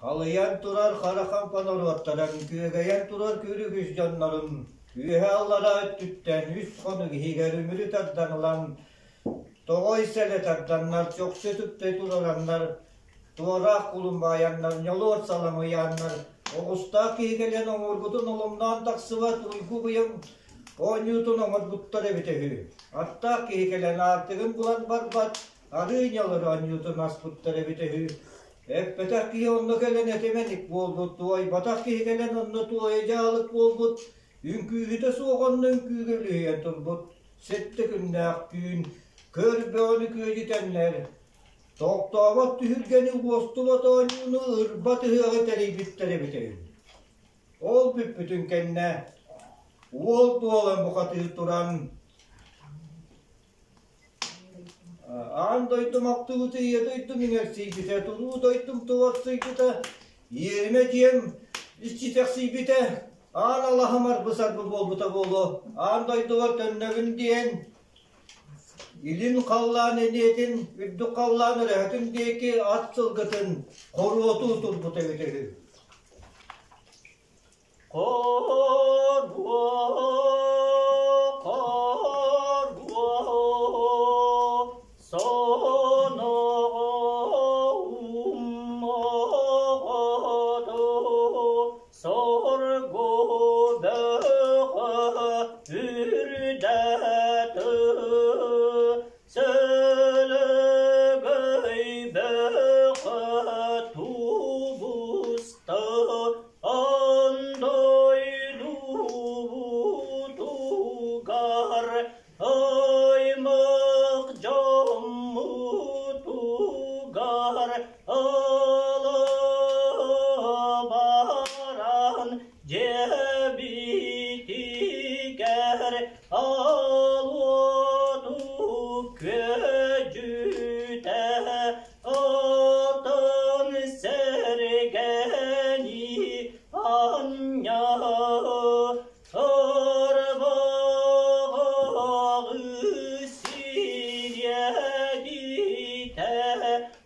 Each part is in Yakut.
Халыйан турар хара хампа норуоттарын, күөгэйэн турар күрүгүс дьоннорун үөһэ-аллараа өттүттэн үс хонук иһигэр үмүрү тардан ылан, тоҕой сэлэ тарданнар, чохчо түптэ турараннар, туораах кулун баайаннар, ньолуор саламыйааннар, оҕустаах киһи кэлэн оҥорбутун оломноон тахсыбат уйгу быйаҥ оонньуутун оҥорбуттар эбитэ үһү. Аттаах киһи кэлэн аартыгын булан барбат, арыы ньалыр оонньуутун аспыттар эбитэ үһү. Эппэтэх киһи онно кэлэн этимэник буолбут, туойбатах киһи кэлэн онно туойа дьаалык буолбут, үҥкүүһүтэ суох онно үҥкүүгэ үлүһүйэн турбут. Сэттэ күннээх түүн көр бөҕөнү күөдьүтэннэр, тохтообот түһүлгэни уостубат оонньууну ырбат ыһыаҕы тэрийбиттэр эбитэ үһү. Ол бүппүтүн кэннэ уол буолан бухатыыр туран Аан дойдум ахтыбыта, ийэ дойдум иҥэрсийбитэ, туруу дойдум туорсуйбута, иэримэ дьиэм иччитэхсийбитэ, аан алаһам арбы-сарбы буолбута буолуо, аан дойдубар төннөбүн диэн илин халлаан эниэтин, үрдүк халлаан өрөһөтүн диэки ат сылгытын хоруотуу турбута эбитэ үһү. Хоргуо, хоргуо, соноҕо уммоҕото, соргу бөҕө үрдэтэ, сөлөгөй бөҕө тубуста, Андойдубутугар аймах дьоммутугар ыла баран дьиэбитигэр алуоту күөдьүтэ Отон сэргэни анньа ырбаҕы сириэдитэ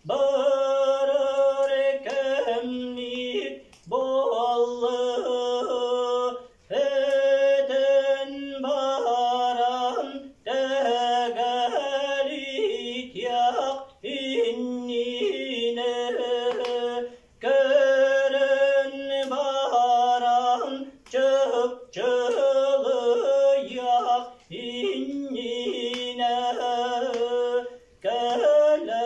барар кэммит буолла Этэн баран тэгэлитиэх иннинэ көрөн баран чыпчылыйах иннинэ кэлэ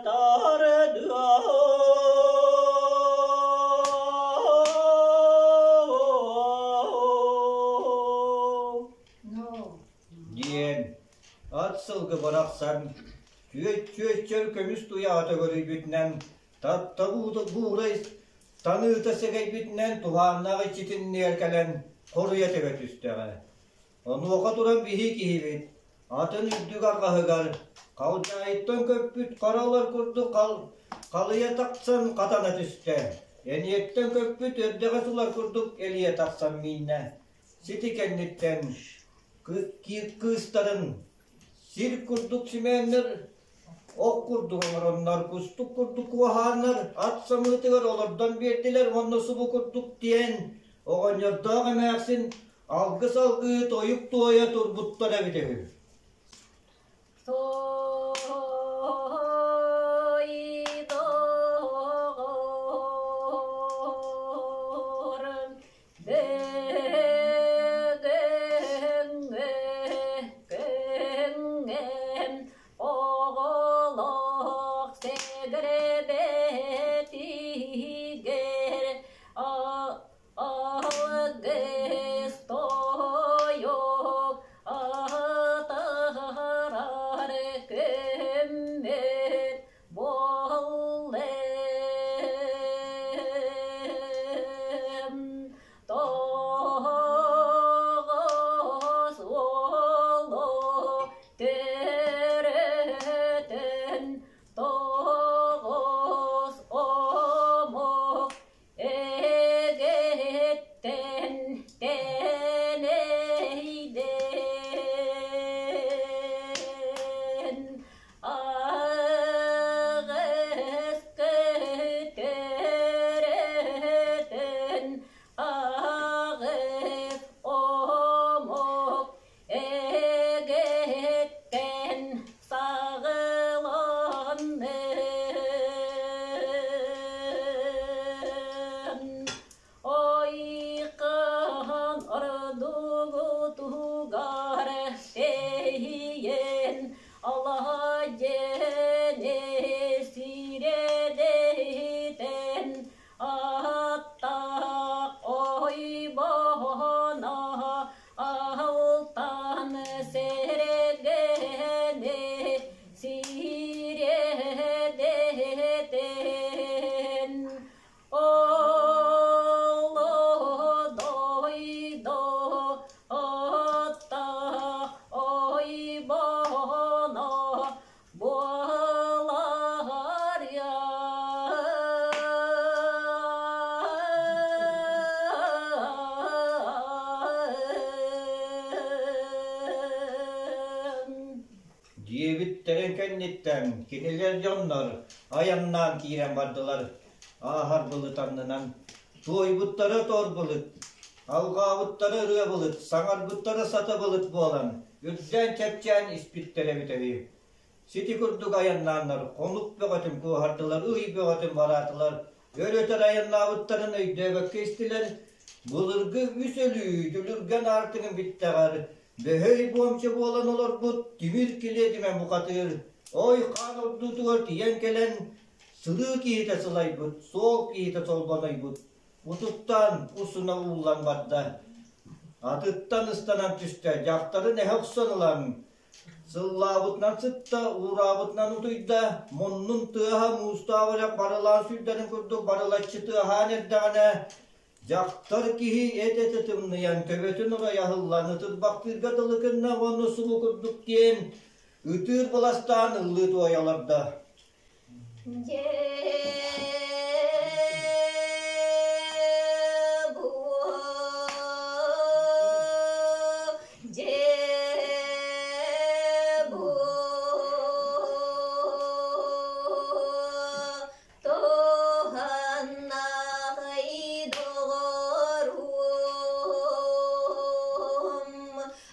тардыа. Диэн ат сылгы барахсан түөт-түөччөр көмүс туйаҕа төгүрүйбүтүнэн таптабыыта буурай таныыта сэгэйбитинэн туһааннаах иччитинниэр кэлэн хоруйа тэбэ түстэҕэ. Онуоха туран биһи киһибит атын үрдүк арҕаһыгар халдьаайыттан көппүт хара улар курдук халыйа тахсан хатана түстэ. Эниэттэн көппүт эрдэҕэс улар курдук элийэ тахсан мииннэ. Сити кэнниттэн кыыстарын сир курдук симээннэр ох курдук оҥороннор, кустук курдук куоһааннар ат самыытыгар олордон биэрдилэр уонна субу курдук диэн оҕонньордоох эмээхсин алгыс алгыы тойук туойа турбуттар эбитэ үһү. Оҕолох сэгрэбэтигэр алгыс тойук атаарар көммөт буоллум. Тоҕус уолу төрөтөн тоҕус омук. Сүппүттэрин кэнниттэн кинилэр дьоннор айаннаан киирэн бардылар. Ааһар былыт аннынан туойбуттара тор былыт, алҕаабыттара ырыа былыт, саҥарбыттара сата былыт буолан, үрдээн чэпчээн испиттэрэ эбитэ үһү. Сити курдук айаннааннар хонук бөҕөтүн куоһардылар, ый бөҕөтүн бараатылар, өр-өтөр айаннаабыттарын өйдөөбөккө истилэр. Былыргы үс өлүү дьүлүргэн аартыгын бүттэҕэр бөһөй буомча буолан олорбут тимир килиэтимэ бухатыыр ой хаан ордуутугар тиийэн кэлэн сырыы киһитэ сылайбыт, суол киһитэ солбонойбут, утуктаан усуна ууллан барда. Атыттан ыстанан түстэ, дьахтарын эһэ охсон ылан Сыллаабытынан сытта, уураабытынан утуйда, муннун тыаһа муустаах үрэх барылаан сүүрдэрин курдук барылаччы тыаһаан эрдэҕинэ, дьахтар киһи эт-этэ тымныйан, төбөтүн оройо аһыллан, ытырбахтыырга дылы гынна уонна субу курдук диэн ытыыр быластаан ыллыы туойа олордо.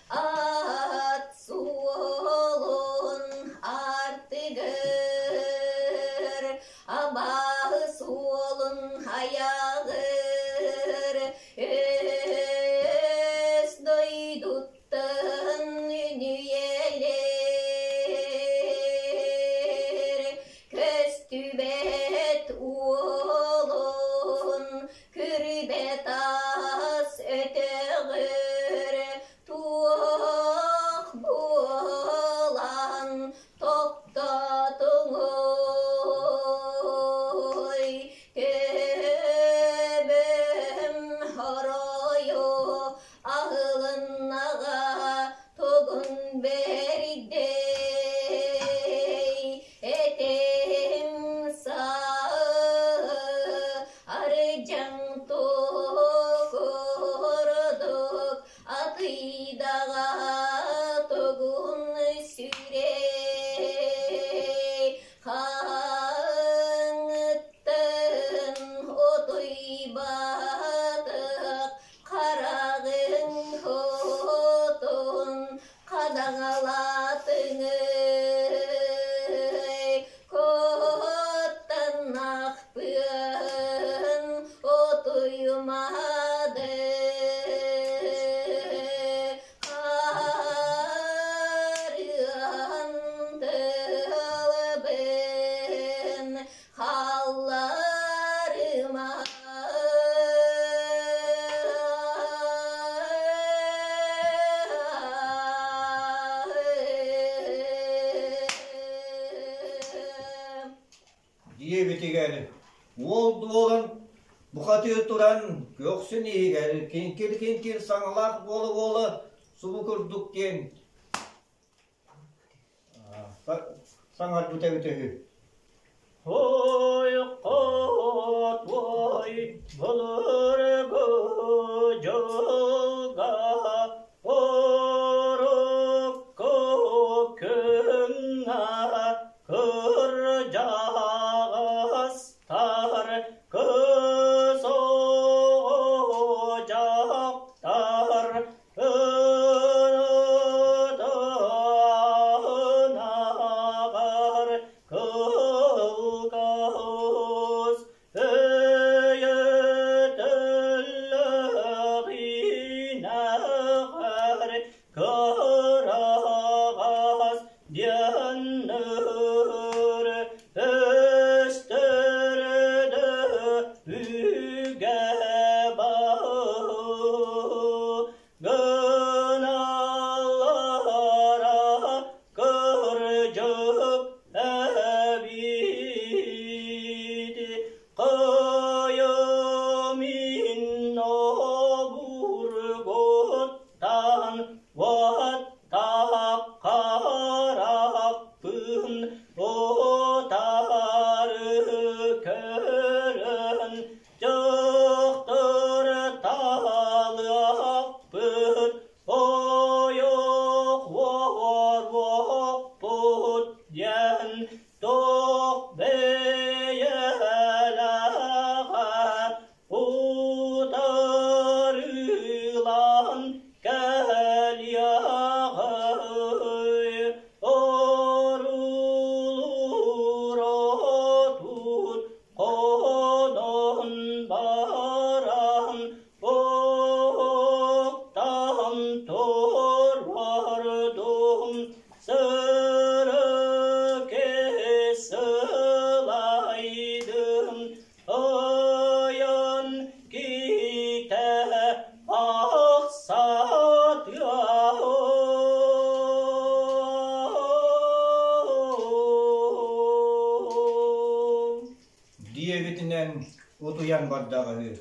Ат суолун артыгар, абааһы суолун айаҕыр, өс дойдуттан үнүйэлэр, көстүбэт уолун Күрбэ таас өтөҕөр туох буолан тохтотуҥуй? Төбөм хоройо аһылыннаҕа тугун бэрдэй? Этим саа Арыдьаҥ курдук атыйдаҕа тугун сүрэй хаҥыттан утуйбатах хараҕыҥ хотун хадаҥалаатыҥый Куттаннахпын утуйумады Харыан тылбын халларыма. Диэбитигэр уол дуолан бухатыыр туран көхсүн иһигэр киҥкир-киҥкир саҥалаах буола-буола субу курдук диэн саҥарбыта эбитэ үһү. Ой, ой, былыргы дьылга урукку күҥҥэ кырдьаҕастар кыс оҕо-дьахтар Ынатаанаҕар кылгас өйөтөллөҕүнэҕэр кыраҕас диэннэр өстөрдө үгэ Гыналлара кырдьык эбит, кыйымин обургуттан уоттаах харахпын утары көрөн. доргуйан бардаҕа үһү.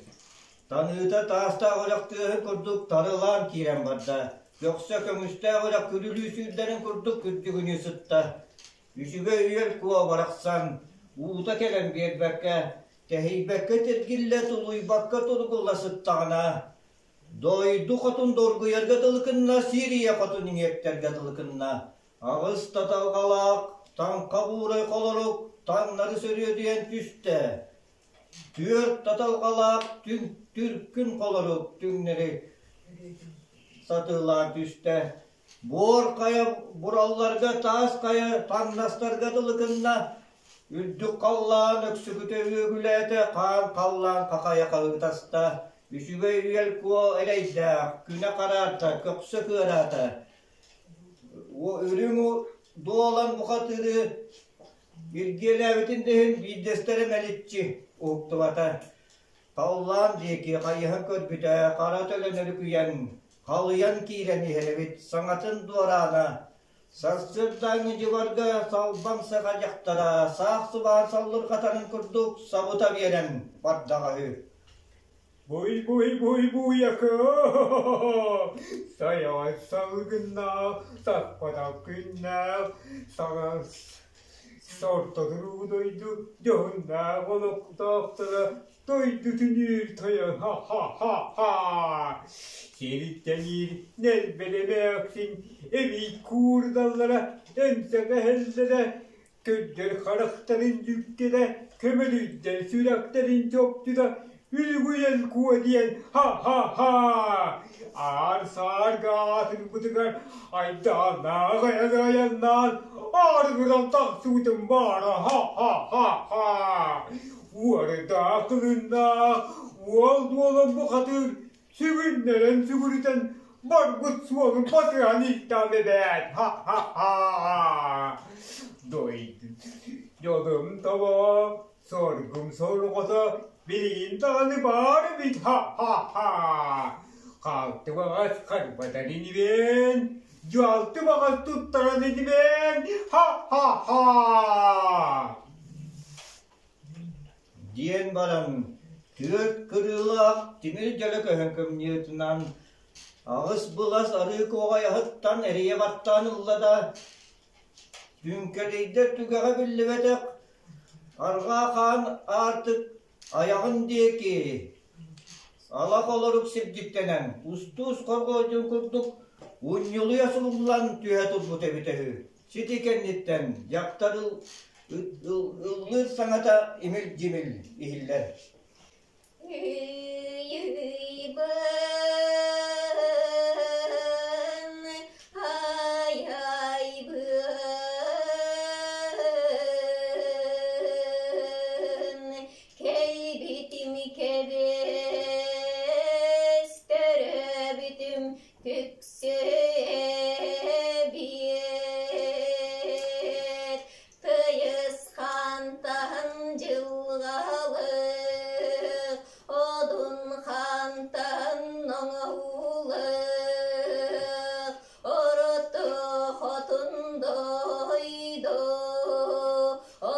Таныыта таастаах үрэх тыаһын курдук тарылаан киирэн барда, көхсө көмүстээх үрэх күрүлүү сүүрдэрин курдук күрдьүгүнүү сытта. Үчүгэй үөл куо барахсан уута кэлэн биэрбэккэ, тэһийбэккэ тиргиллэ, тулуйбакка туругулла сыттаҕына, дойду хотун доргуйарга дылы гынна, Сирия хотун иҥиэттэргэ дылы гынна. Аҕыс таталҕалаах таҥха буурай холорук таҥнары сөрүөдүйэн түстэ. Түөрт таталҕалаах түҥ түркүн холорук түҥнэри сатыылаан түстэ. Буор хайа буралларга, таас хайа таҥнастарга дылы гынна. Үрдүк халлаан өксүкүтэ үөгүлээтэ, хаан халлаан хахайа хаһыытаста. Үчүгэй үөл куо эрэйдээх, күнэ хараарда, көхсө кыараата. Үрүҥ дуолан бухатыыры Илгиэлээбитин да иһин биирдэстэрэ мэличчи уһуктубата. Халлаан диэки хайыһан көрбүтэ, хара төлөн өрүкүйэн, халыйан киирэн иһэр эбит, саҥатын дуораана. Сарсыардааҥҥы дьыбарга салбаҥ саха дьахтара саах сыбаан саллырҕатарын курдук сабыта биэрэн бардаҕа үһү. Буй-буй-буй-буйака, сайаҕас салгыннаах, саппатах күннээх, саҥас сортотуруу дойду дьоһуннаах олохтоохторо дойдутунүүр тойон ха-ха-ха-ха сириттэнир нэлбэлэмээхсин эбиит куурдаллара эмсэҕэһэллэрэ Көрдөр харахтарын дьүктэрэ, көмөлүйдэр сүрэхтэрин чопчута үлүгүйэн куо диэн ха-ха-ха! Аар-саарга аатырбытыгар айдааннаах айаны айаннаан аарыгыран тахсыбытым баара ха-ха-ха-ха! Уордаах кылыннаах уол дуолан бухатыыр сүгүннэрэн сүгүрүтэн барбыт суолун батыһан истэҕим эбээт ха-ха-ха дойду дьолум тобо соргум сорҕото билигин даҕаны баар эбит ха-ха-ха хаалты баҕас харбатар инибин дьалты баҕас туттаран инибин ха-ха-ха Диэн баран, түөрт кырыылаах тимир дьөлө көһөн кымньыытынан аҕыс былас арыы куоҕайаһыттан эрийэ баттаан ылла да, түҥкэлийдэр түгэҕэ биллибэтэх арҕаа хаан аартык айаҕын диэки ала холорук сирдьиттэнэн, устуус хорҕойдун курдук унньулуйа сулуллан түһэ турбут эбитэ үһү. Сити кэнниттэн дьахтар ыллыыр саҥата имил-дьимил иһиллэр. Кэлбитим кэбис, төрөөбүтүм Түксү эбиэт, тыйыс хантан дьылҕалык, одун хантан оҥоһуулук, ороту хотун дойду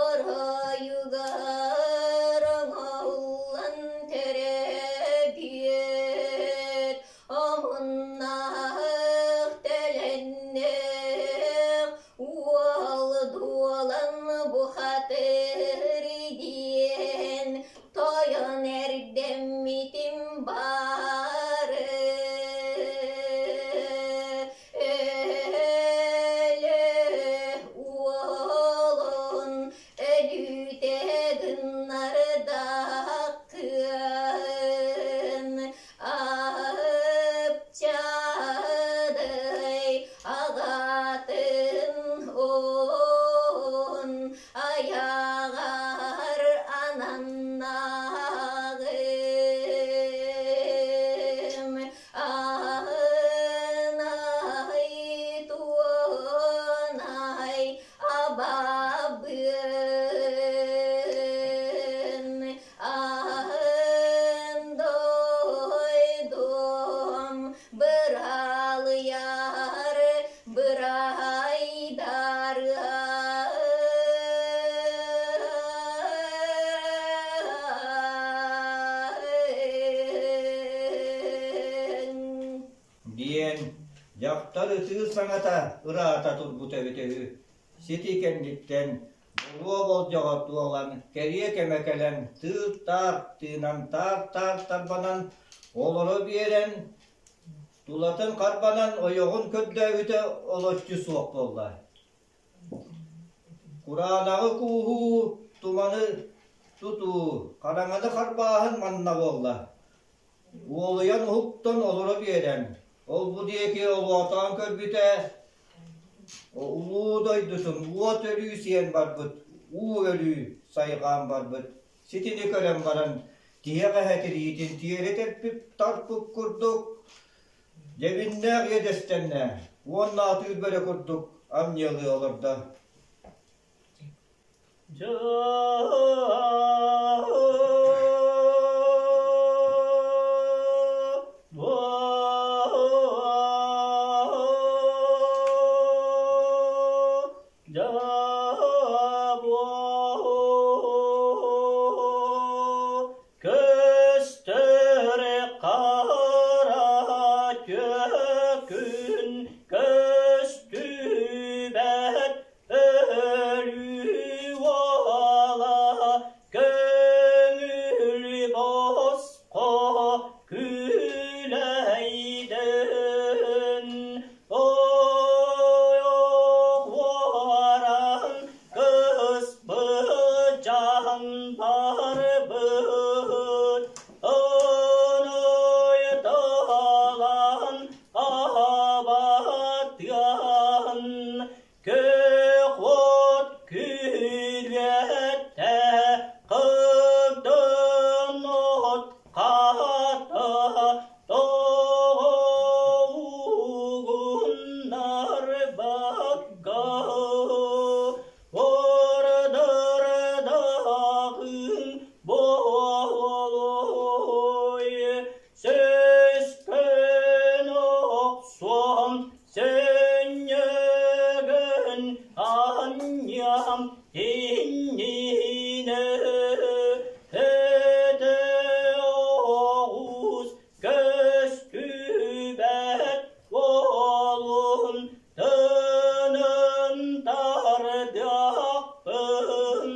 оройугар оҥоһуллан төрөөбүт. Диэн дьахтар ытыыр саҥата ыраата турбута эбитэ үһү. Сити кэнниттэн буруо болдьоҕо туолан, кэриэ кэмэ кэлэн, тыыр-таар тыынан таар-таар тарбанан олоро биэрэн, тулатын харбанан ойоҕун көрдөөбүтэ олоччу суох буолла. Кураанаҕы кууһуу, туманы тутуу, хараҥаны харбааһын манна буолла. Уолуйан уһуктан олоро биэрэн, ол-бу диэки олоотоон көрбүтэ, улуу дойдутун уот өлүү сиэн барбыт, уу өлүү сайҕаан барбыт. Ситини көрөн баран, тиһэх эһэ тириитин тиэрэ тэппит тарпыт курдук, дьэбиннээх иэдэстэннэ уонна атыыр бөрө курдук амньыалыы олордо. Көстөр хара түөкүн көстүбэт Өлүү уола көҥүл босхо күлэйдэн ойох уоран кыспыт дьаһан барбыт Оной талан абатыан Күөх от күлүөтэ кыдын от хата тоҕо угуннарбакка ордордоҕун буолуой Сөскөн охсуом Сөнньөгөн анньам иннинэ өтө оҕус көстүбэт уолун тынын тардыахпын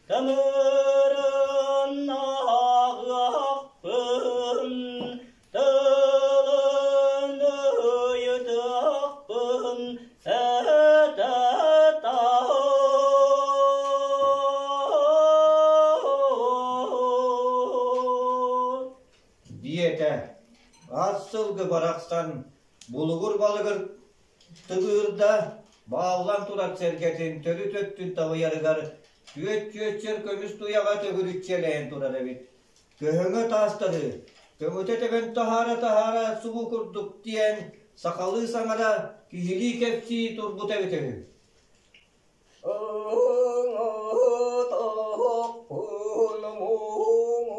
тымырын ааҕыахпын Тылын ыйытыахпын этэ Диэтэ, ас сылгы барахсан булугур балыгыр тыбыырда, бааллан турар сэргэтин төрүт өттүн табыйарыгар түөт чүөччэр көмүс туйаҕа төгүрүччэлээн турар эбит. Көһөҥө таастары көҥүтэ тэбэн таһаара-таһаара субу курдук диэн сахалыы саҥара киһилии кэпсии турбута эбитэ үһү. Ыңытахпын, муҥутахпын,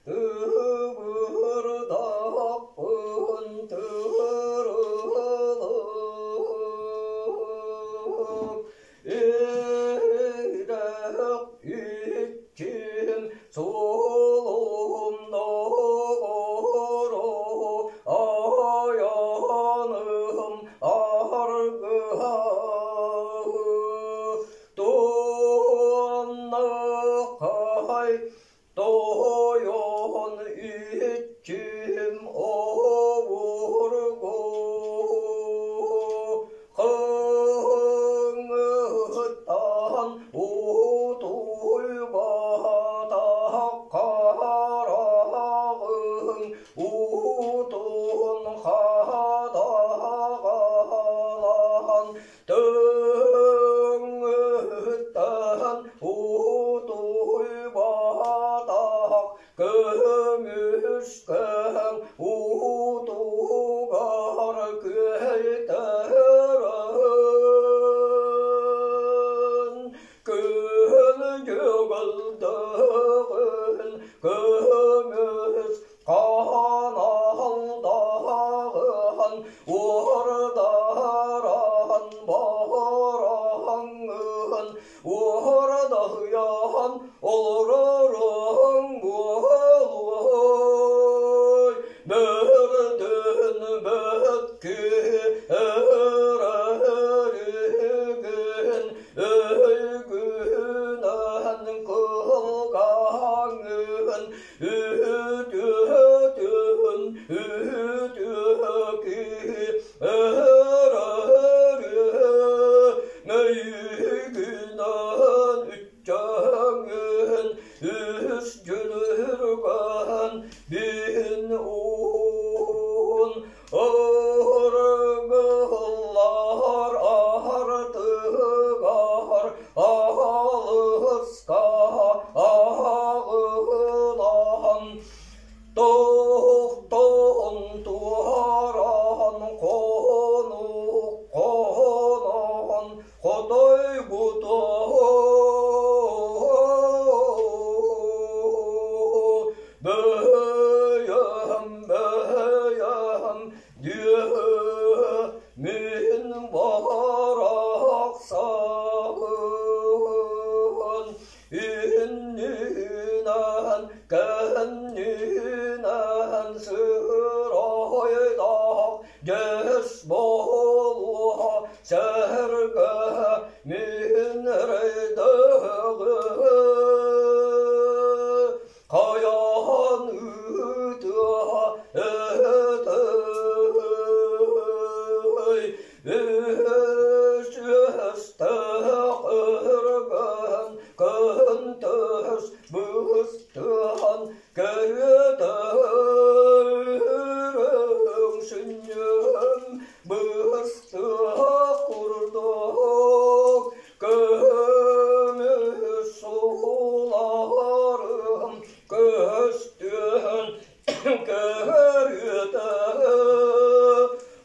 тыгырдахпын, тыгырылык. Үрэх иччим суолум доҕоро айаным аргыһа Туоннахай тойон иччим обургу Кыңыттан утуйбатах хараҕыҥ утун хадаҕалаан Тыҥыттан утуйбатах көмүскэҥ Көмүс дьүлүргэн Бүн уун Ыргыллар артыгар Алыска ағылан Тохтон туаран Қонук қонон Хотой бутоо Бэйэм бэйэм мин барахсан иннинэн кэннинэн сырайдаах дьэс буолуо сэргэ мин эрэйдээҕи хайаан ыытыа этэй үс-үөстээх өргөн көнтөс быстыһан көрүөтөрүҥ сүнньүм быстыах курдук көмүс сууларым көстүөн көрүөтэ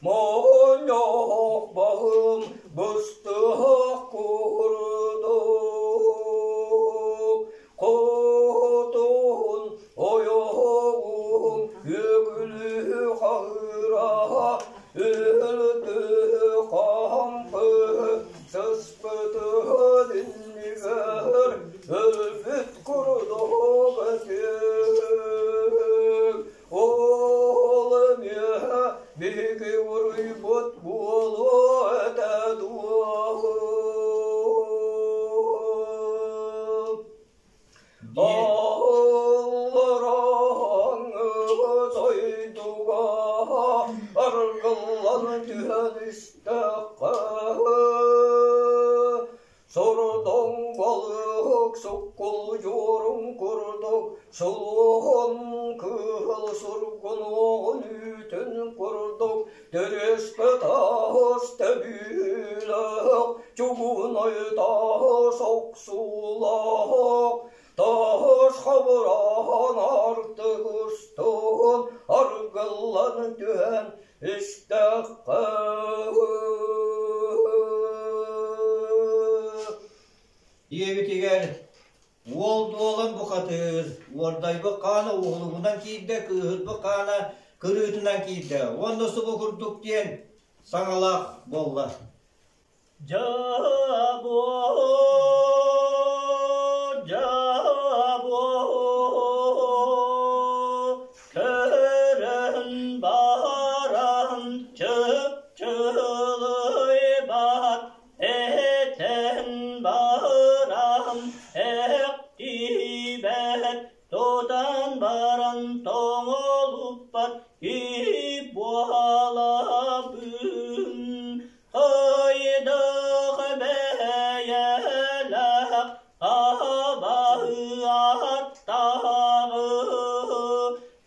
моонньоох баһым быстыах курдук хотун ойоҕум үөгүлүү хаһыыра өлтү хаампы сыспытын иннигэр өлбүт курдук этиҥ ол эмиэ биһиги уруйбут буолуо этэ дуо Диэн Алларааҥҥы дойдуга аргыллан түһэн истэххэ Сордоҥ балык суккул дьуорун курдук сулуһун кыһыл сургунуоҕун үүтүн курдук төрүөспэ таас тэбиилээх чугунай таас охсуулаах таас хабыраан артык устун аргыллан түһэн истэххэ Диэбитигэр уол дуолан бухатыыр, уордайбыт хаана уһулугунан киирдэ, кыыһырбыт хаана кырыытынан киирдэ уонна субу курдук диэн саҥалаах буолла. Дьабо, дьабо, көрөн баран чыпчылыйбат, этэн баран эктибэт, тутан баран тоҥолуппат киһи буолабын. Хайдах бэйэлээх абаһыаттааҕы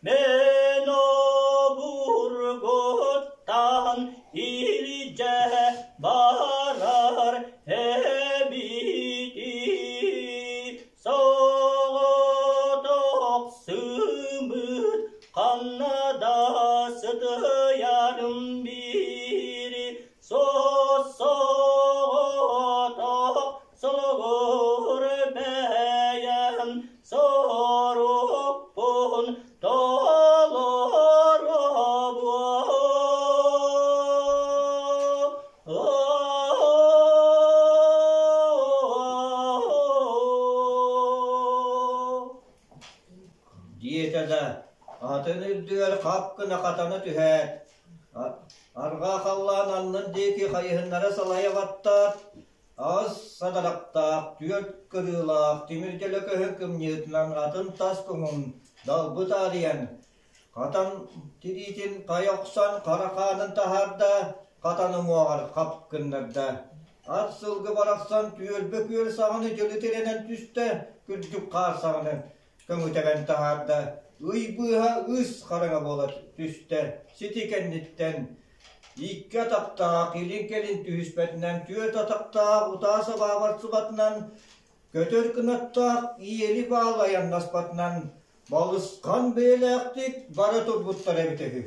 мен обургуттан илдьэ барар эбити соҕотох сымыыт ханна да сытыйарым биири Соҕотох солоҕор бэйэм сорукпун толоробун. Диэтэ да, атын үрдүгэр хап гына хатана түһээт, арҕаа халлаан аннын диэки хайыһыннара салайа баттаат, аҕыс садарахтаах, түөрт кырыылаах тимир дьөлөкөһү кымньыытынан атын тас көҥүн далбы таарыйан, хатан тириитин хайа охсон хара хаанын таһаарда, хатан уҥуоҕар хап гыннарда. Ат сылгы барахсан түөлбэ күөл саҕаны дьөлү тирэнэн түстэ, күрдьүк хаар саҕаны. Көҥүтэбэн таһаарда, ый быыһа ыс хараҥа буола түстэ, сити кэнниттэн икки атахтаах илин-кэлин түһүспэтинэн, түөрт атахтаах утаа сабаа барсыбатынан, көтөр кынаттаах иэли баал айаннаспатынан балысхан бэйэлээхтик бара турбуттар эбитэ үһү.